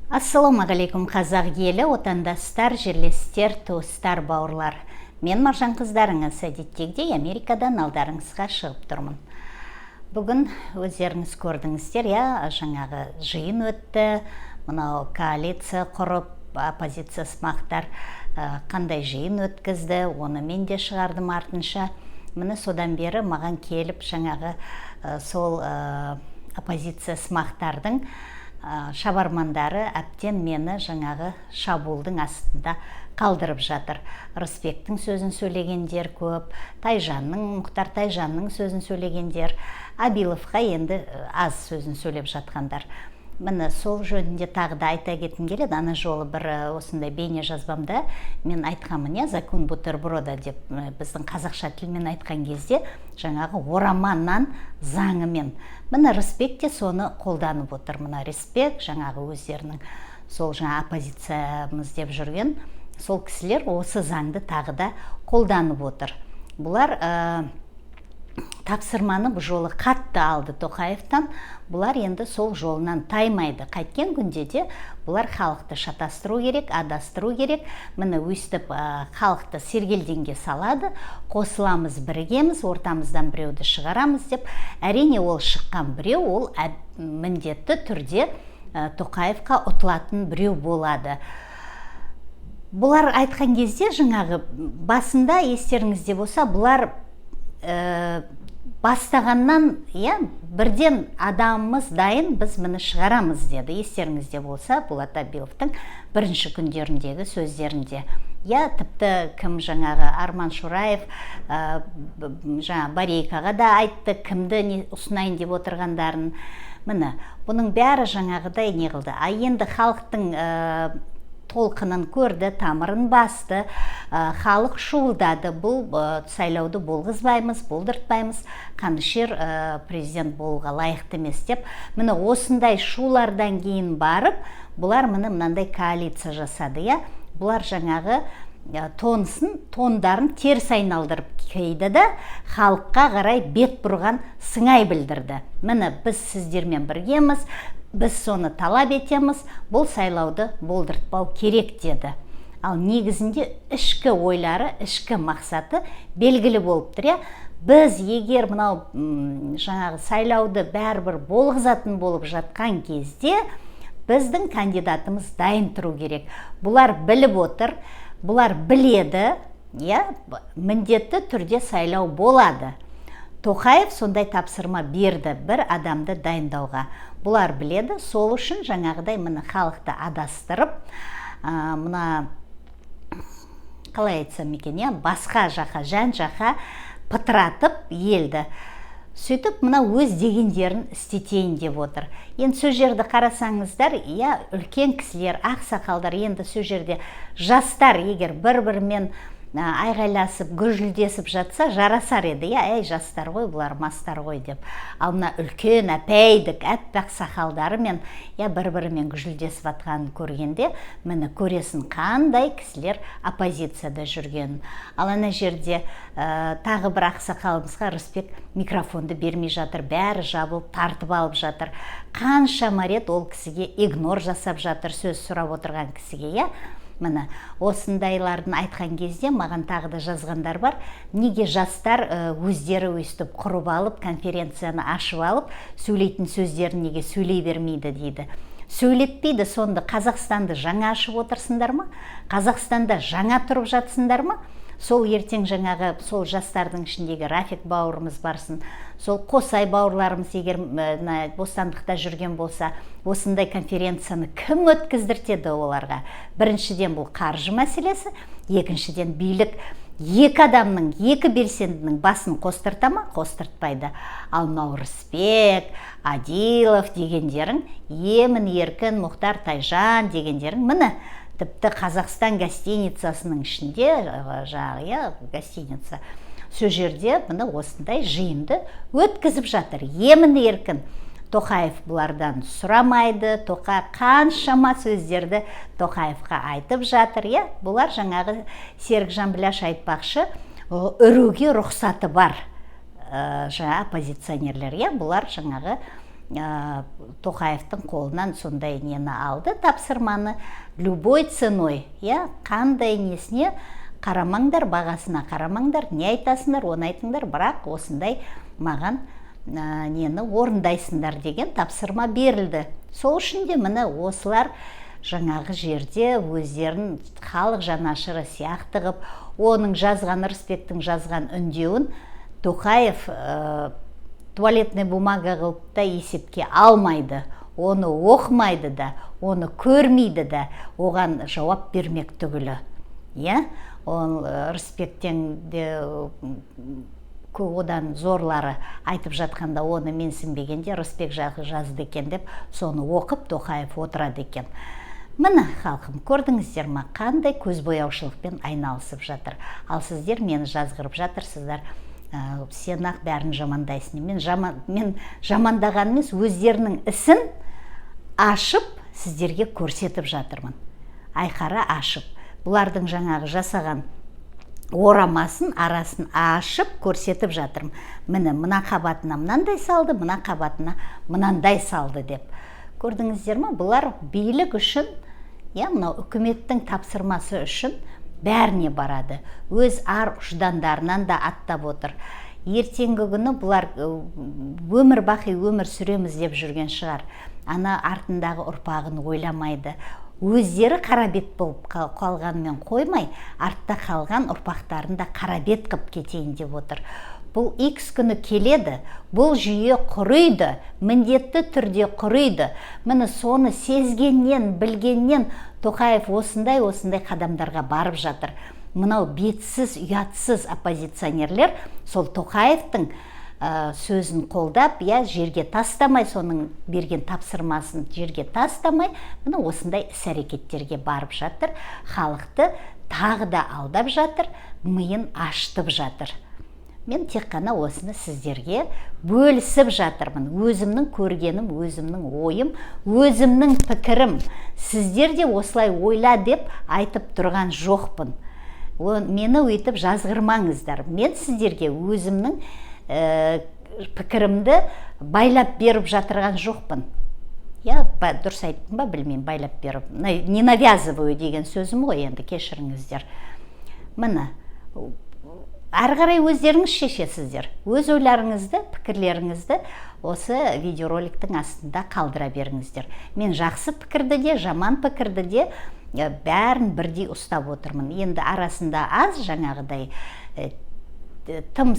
Ассалаумағалейкум, қазақ елі, отандастар, жерлестер, туыстар, бауырлар! Мен Маржан қыздарыңыз әдеттегідей Америкадан алдарыңызға шығып тұрмын. Бүгін өздеріңіз көрдіңіздер, иә, жаңағы жиын өтті. Мынау коалиция құрып, оппозиция сымақтар қандай жиын өткізді, оны мен де шығардым артынша. Міне, содан бері маған келіп жаңағы сол оппозиция сымақтардың шабармандары әбден мені жаңағы шабуылдың астында қалдырып жатыр. Рысбектің сөзін сөйлегендер көп, Тайжанның, Мұхтар Тайжанның сөзін сөйлегендер, Абиловқа енді аз сөзін сөйлеп жатқандар. Міне, сол жөнінде тағы да айта кеткім келеді. Ана жолы бір осындай бейне жазбамда мен айтқанмын, иә, «закон бутерброда» деп, біздің қазақша тілмен айтқан кезде жаңағы орама нан заңымен. Міне, Рысбек те соны қолданып отыр. Мына Рысбек, жаңағы өздерінің сол жаңа оппозициямыз деп жүрген сол кісілер осы заңды тағы да қолданып отыр. Бұлар тапсырманы бұл жолы қатты алды Тоқаевтан. Бұлар енді сол жолынан таймайды. Қайткен күнде де бұлар халықты шатастыру керек, адастыру керек. Міне, өйстіп халықты сергелдеңге салады. Қосыламыз, бірігеміз, ортамыздан біреуді шығарамыз деп. Әрине, ол шыққан біреу, ол міндетті түрде Тоқаевқа ұтылатын біреу болады. Бұлар айтқан кезде, жаңағы басында, естеріңізде болса, бұлар бастағаннан, иә, бірден «адамымыз дайын, біз міне шығарамыз» деді. Естеріңізде болса, Болат Абиловтың бірінші күндеріндегі сөздерінде, иә, тіпті кім, жаңағы Арман Шураев жаңа Борейкаға да айтты кімді не ұсынайын деп отырғандарын. Міне, бұның бәрі жаңағыдай не қылды. А енді халықтың толқынын көрді, тамырын басты, халық шуылдады: «Бұл сайлауды болғызбаймыз, болдыртпаймыз, Қанішер президент болуға лайықты емес», – деп. Міне, осындай шулардан кейін барып бұлар, міне, мынандай коалиция жасады, иә. Бұлар жаңағы тонысын, тондарын теріс айналдырып киді да, халыққа қарай бет бұрған сыңай білдірді: «Міне, біз сіздермен біргеміз, біз соны талап етеміз, бұл сайлауды болдыртпау керек», – деді. Ал негізінде ішкі ойлары, ішкі мақсаты белгілі болып тұр, иә. Біз егер мынау жаңағы сайлауды бәрібір болғызатын болып жатқан кезде, біздің кандидатымыз дайын тұру керек. Бұлар біліп отыр, бұлар біледі, иә, міндетті түрде сайлау болады. Тоқаев сондай тапсырма берді бір адамды дайындауға. Бұлар біледі. Сол үшін жаңағыдай, міне, халықты адастырып, мына, қалай айтсам екен, иә, басқа жаққа, жан жаққа пытыратып елді, сөйтіп мына өз дегендерін істетейін деп отыр. Енді сол жерді қарасаңыздар, иә, үлкен кісілер, ақсақалдар, енді сол жерде жастар егер бір бірімен айғайласып, гүжілдесіп жатса, жарасар еді, иә, «әй, жастар ғой бұлар, мастар ғой» деп. Ал мына үлкен әпәйдік аппақ сақалдарымен, иә, бір бірімен гүжілдесіп жатқанын көргенде, міне, көресің қандай кісілер оппозицияда жүргенін. Ал ана жерде тағы бір ақсақалымызға Рысбек микрофонды бермей жатыр, бәрі жабылып, тартып алып жатыр. Қаншама рет ол кісіге игнор жасап жатыр, сөз сұрап отырған кісіге, иә. Міне, осындайлардың айтқан кезде маған тағы да жазғандар бар: «Неге жастар өздері өйстіп құрып алып, конференцияны ашып алып, сөйлейтін сөздерін неге сөйлей бермейді?» – дейді. Сөйлетпейді. Сонда Қазақстанды жаңа ашып отырсыңдар ма? Қазақстанда жаңа тұрып жатсыңдар ма? Сол ертең жаңағы сол жастардың ішіндегі Рафик бауырымыз барсын, сол Қосай бауырларымыз егер мына бостандықта жүрген болса, осындай конференцияны кім өткіздіртеді оларға? Біріншіден, бұл қаржы мәселесі. Екіншіден, билік екі адамның, екі белсендінің басын қостырта ма? Қостыртпайды. Ал мынау Рысбек, Адилов дегендерің, емін еркін Мұхтар Тайжан дегендерің, міне, тіпті Қазақстан гостиницасының ішінде, жаңағы, иә, гостиница, сол жерде, міне, осындай жиынды өткізіп жатыр емін еркін. Тоқаев бұлардан сұрамайды. Тоқаев қаншама сөздерді Тоқаевқа айтып жатыр, иә. Бұлар жаңағы Серікжан Біләш айтпақшы, үруге рұқсаты бар жаңа оппозиционерлер, иә. Бұлар жаңағы Тоқаевтың қолынан сондай нені алды, тапсырманы, любой ценой, иә, қандай несіне қарамаңдар, бағасына қарамаңдар, не айтасыңдар, оны айтыңдар, бірақ осындай маған нені орындайсыңдар деген тапсырма берілді. Сол үшін де, міне, осылар жаңағы жерде өздерін халық жанашыры сияқты қып, оның жазған, Рысбектің жазған үндеуін Тоқаев туалетный бумага қылып та есепке алмайды, оны оқымайды да, оны көрмейді да, оған жауап бермек түгілі, иә. Ол Рысбектен де одан зорлары айтып жатқанда, оны менсінбегенде, Рысбек жазды екен деп, соны оқып Тоқаев отырады екен. Міне, халқым, көрдіңіздер ма, қандай көзбояушылықпен айналысып жатыр? Ал сіздер мені жазғырып жатырсыздар: сен ақ бәрін жамандайсың. Мен жамандаған емес, өздерінің ісін ашып сіздерге көрсетіп жатырмын, айқара ашып, бұлардың жаңағы жасаған орамасын, арасын ашып көрсетіп жатырмын. Міне, мына қабатына мынандай салды, мына қабатына мынандай салды деп. Көрдіңіздер ма, бұлар билік үшін, иә, мынау үкіметтің тапсырмасы үшін бәріне барады, өз ар ұждандарынан да аттап отыр. Ертеңгі күні бұлар өмір бақи өмір сүреміз деп жүрген шығар, ана артындағы ұрпағын ойламайды. Өздері қарабет болып қалғанымен қоймай, артта қалған ұрпақтарын да қарабет қып кетейін деп отыр. Бұл икс күні келеді, бұл жүйе құриды, міндетті түрде құриды. Міне, соны сезгеннен, білгеннен Тоқаев осындай осындай қадамдарға барып жатыр. Мынау бетсіз, ұятсыз оппозиционерлер сол Тоқаевтың сөзін қолдап, иә, жерге тастамай, соның берген тапсырмасын жерге тастамай, міне, осындай іс әрекеттерге барып жатыр, халықты тағы да алдап жатыр, миын ашытып жатыр. Мен тек қана осыны сіздерге бөлісіп жатырмын. Өзімнің көргенім, өзімнің ойым, өзімнің пікірім. Сіздер де осылай ойла деп айтып тұрған жоқпын. Мені өйтіп жазғырмаңыздар. Мен сіздерге өзімнің пікірімді байлап беріп жатырған жоқпын, иә. Дұрыс айттым ба, білмеймін. Байлап беріп, не навязываю деген сөзім ғой енді, кешіріңіздер. Міне, әрі қарай өздеріңіз шешесіздер. Өз ойларыңызды, пікірлеріңізді осы видеороликтің астында қалдыра беріңіздер. Мен жақсы пікірді де, жаман пікірді де, бәрін бірдей ұстап отырмын. Енді арасында аз жаңағыдай тым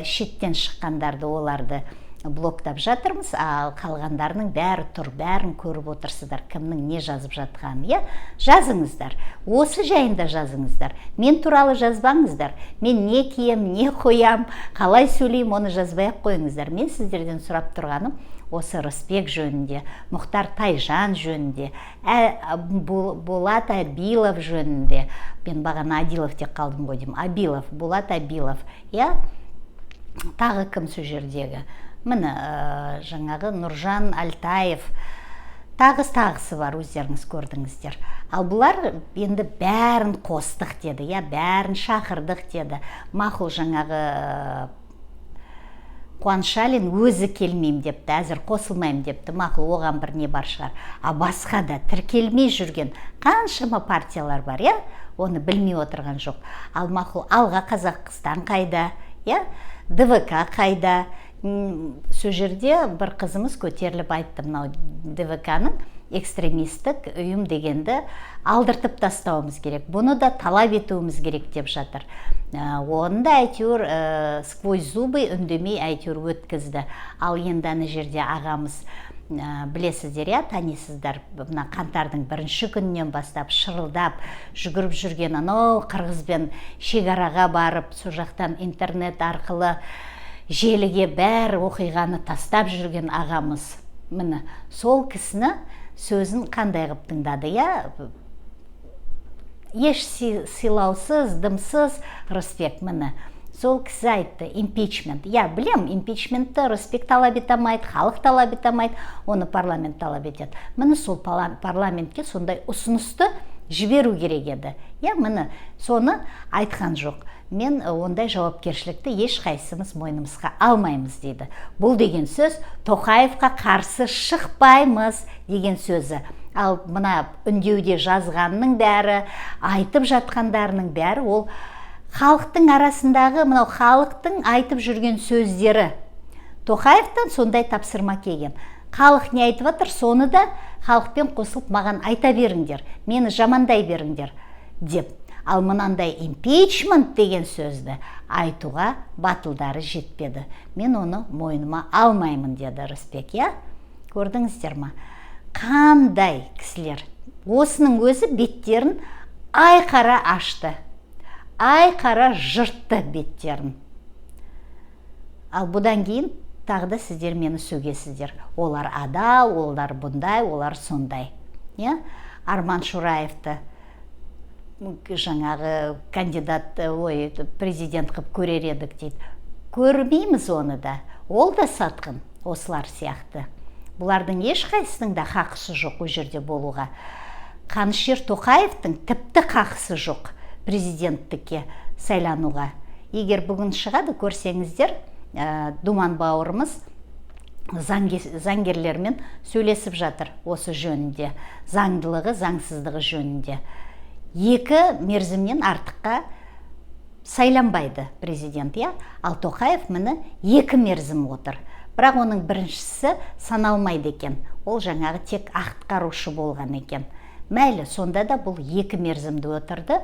шеттен шыққандарды, оларды блоктап жатырмыз, ал қалғандарының бәрі тұр, бәрін көріп отырсыздар, кімнің не жазып жатқанын, иә. Жазыңыздар, осы жайында жазыңыздар, мен туралы жазбаңыздар. Мен не кием, не қоям, қалай сөйлеймін, оны жазбай ақ қойыңыздар. Мен сіздерден сұрап тұрғаным осы Рысбек жөнінде, Мұхтар Тайжан жөнінде, Болат Абилов жөнінде. Мен бағана Адилов деп қалдым ғой деймін, Абилов, Болат Абилов, иә. Тағы кім сол жердегі? Міне, жаңағы Нұржан Альтаев, тағы тағысы бар, өздеріңіз көрдіңіздер. Ал бұлар енді бәрін қостық деді, иә, бәрін шақырдық деді. Мақұл, жаңағы Қуанышалин өзі келмеймін депті, әзір қосылмаймын депті. Мақұл, оған бір не бар шығар. А басқа да тіркелмей жүрген қаншама партиялар бар, иә, оны білмей отырған жоқ. Ал мақұл, Алға Қазақстан қайда, иә, ДВК қайда? Сол жерде бір қызымыз көтеріліп айтты: мынау ДВК-ның экстремистік ұйым дегенді алдыртып тастауымыз керек, бұны да талап етуіміз керек деп жатыр. Оны да әйтеуір сквозь зубы, үндемей әйтеуір өткізді. Ал енді ана жерде ағамыз, білесіздер, иә, танисыздар, мына қаңтардың бірінші күнінен бастап шырылдап жүгіріп жүрген, анау қырғызбен шекараға барып, сол жақтан интернет арқылы желіге бәрі оқиғаны тастап жүрген ағамыз, міне, сол кісіні сөзін қандай қылып тыңдады, иә? Еш сыйлаусыз, дымсыз Рысбек. Міне, сол кісі айтты: импичмент. Иә, білем, импичментті Рысбек талап ете алмайды, халық талап ете алмайды, оны парламент талап етеді. Міне, сол парламентке сондай ұсынысты Жіберу керек еді, иә. Міне, соны айтқан жоқ. Мен ондай жауапкершілікті ешқайсымыз мойнымызға алмаймыз дейді. Бұл деген сөз Тоқаевқа қарсы шықпаймыз деген сөзі. Ал мына үндеуде жазғанның бәрі, айтып жатқандарының бәрі ол халықтың арасындағы, мынау халықтың айтып жүрген сөздері. Тоқаевтан сондай тапсырма келген: халық не айтып жатыр, соны да халықпен қосылып маған айта беріңдер, мені жамандай беріңдер деп. Ал мынандай импичмент деген сөзді айтуға батылдары жетпеді. Мен оны мойныма алмаймын деді Рысбек, иә. Көрдіңіздер ма, қандай кісілер? Осының өзі беттерін айқара ашты, айқара жыртты беттерін. Ал бұдан кейін тағы да сіздер мені сөгесіздер: олар адал, олар бұндай, олар сондай, иә. Арман Шураевты жаңағы кандидат, ой, президент қылып көрер едік дейді. Көрмейміз оны да, ол да сатқын осылар сияқты. Бұлардың ешқайсысының да хақысы жоқ ол жерде болуға. Қанішер Тоқаевтың тіпті хақысы жоқ президенттікке сайлануға. Егер бүгін шығады, көрсеңіздер, Думан бауырымыз заңгерлермен сөйлесіп жатыр осы жөнінде, заңдылығы, заңсыздығы жөнінде. Екі мерзімнен артыққа сайланбайды президент, иә. Ал Тоқаев, міне, екі мерзім отыр, бірақ оның біріншісі саналмайды екен, ол жаңағы тек атқарушы болған екен. Мәйлі, сонда да бұл екі мерзімді отырды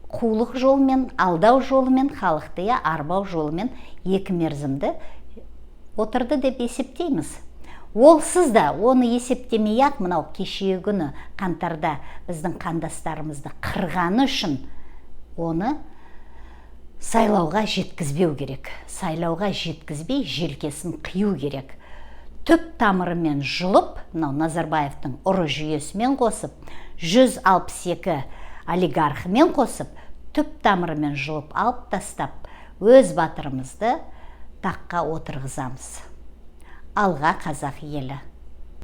қулық жолмен, алдау жолымен, халықты, иә, арбау жолымен екі мерзімді отырды деп есептейміз. Олсыз да, оны есептемей ақ, мынау кешегі күні қаңтарда біздің қандастарымызды қырғаны үшін оны сайлауға жеткізбеу керек. Сайлауға жеткізбей, желкесін қию керек, түп тамырымен жұлып. Мынау Назарбаевтың ұры жүйесімен қосып, 162 олигархымен қосып, түп тамырымен жұлып алып тастап, өз батырымызды таққа отырғызамыз. Алға, қазақ елі!